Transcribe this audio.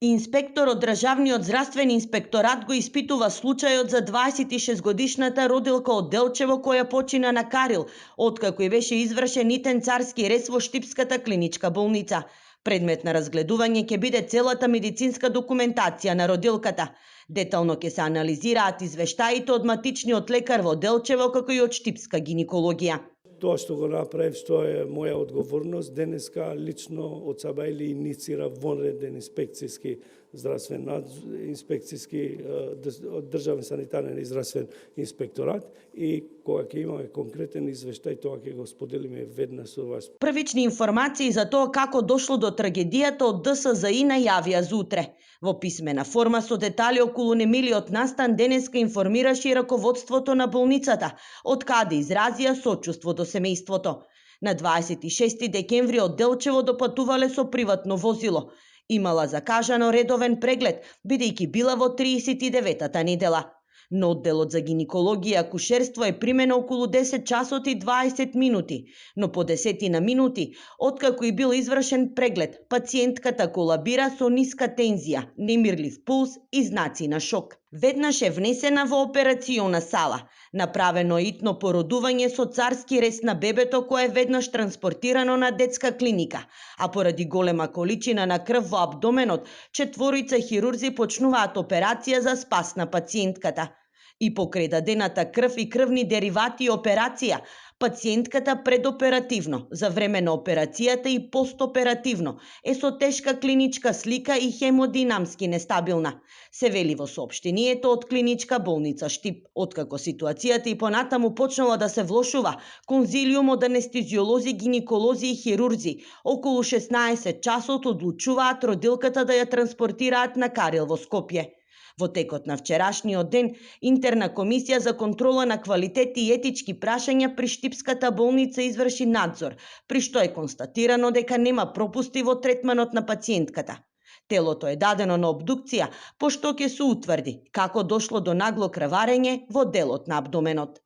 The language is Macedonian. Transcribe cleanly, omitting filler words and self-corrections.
Инспектор од Државниот здравствен инспекторат го испитува случајот за 26-годишната родилка од Делчево која почина на Карил, откако и беше извршен итен царски рез во Штипската клиничка болница. Предмет на разгледување ќе биде целата медицинска документација на родилката. Детално ќе се анализираат извештаите од матичниот лекар во Делчево како и од Штипска гинекологија. Тоа што го направив, што е моја одговорност, денеска лично од Сабајли иницира вонреден инспекцијски здравствен инспекцијски државен санитарен и здравствен инспекторат и кога ќе имаме конкретен извештај, тоа ќе го споделиме веднаш со вас. Првични информации за тоа како дошло до трагедијата од ДСЗИ најавија за утре. Во писмена форма со детали околу немилиот настан денеска информираше и раководството на болницата, од каде изразија сочувство до семејството. На 26 декември од Делчево допатувале со приватно возило. Имала закажано редовен преглед, бидејќи била во 39-та недела. На одделот за гинекологија и акушерство е примено околу 10 часот и 20 минути, но по 10 минути, откако и бил извршен преглед, пациентката колабира со ниска тензија, немирлив пулс и знаци на шок. Веднаш е внесена во операциона сала. Направено е итно породување со царски рез на бебето кое е веднаш транспортирано на детска клиника, а поради голема количина на крв во абдоменот, 4 хирурзи почнуваат операција за спас на пациентката. И покрај дадената крв и крвни деривати и операција, пациентката предоперативно, за време на операцијата и постоперативно е со тешка клиничка слика и хемодинамски нестабилна, се вели во соопштението од клиничка болница Штип. Откако ситуацијата и понатаму почнала да се влошува, конзилиум од анестезиолози, гинеколози и хирурзи околу 16 часот одлучуваат родилката да ја транспортираат на Карил во Скопје. Во текот на вчерашниот ден, интерна комисија за контрола на квалитет и етички прашања при Штипската болница изврши надзор, при што е констатирано дека нема пропусти во третманот на пациентката. Телото е дадено на обдукција, пошто ќе се утврди како дошло до нагло крварење во делот на абдоменот.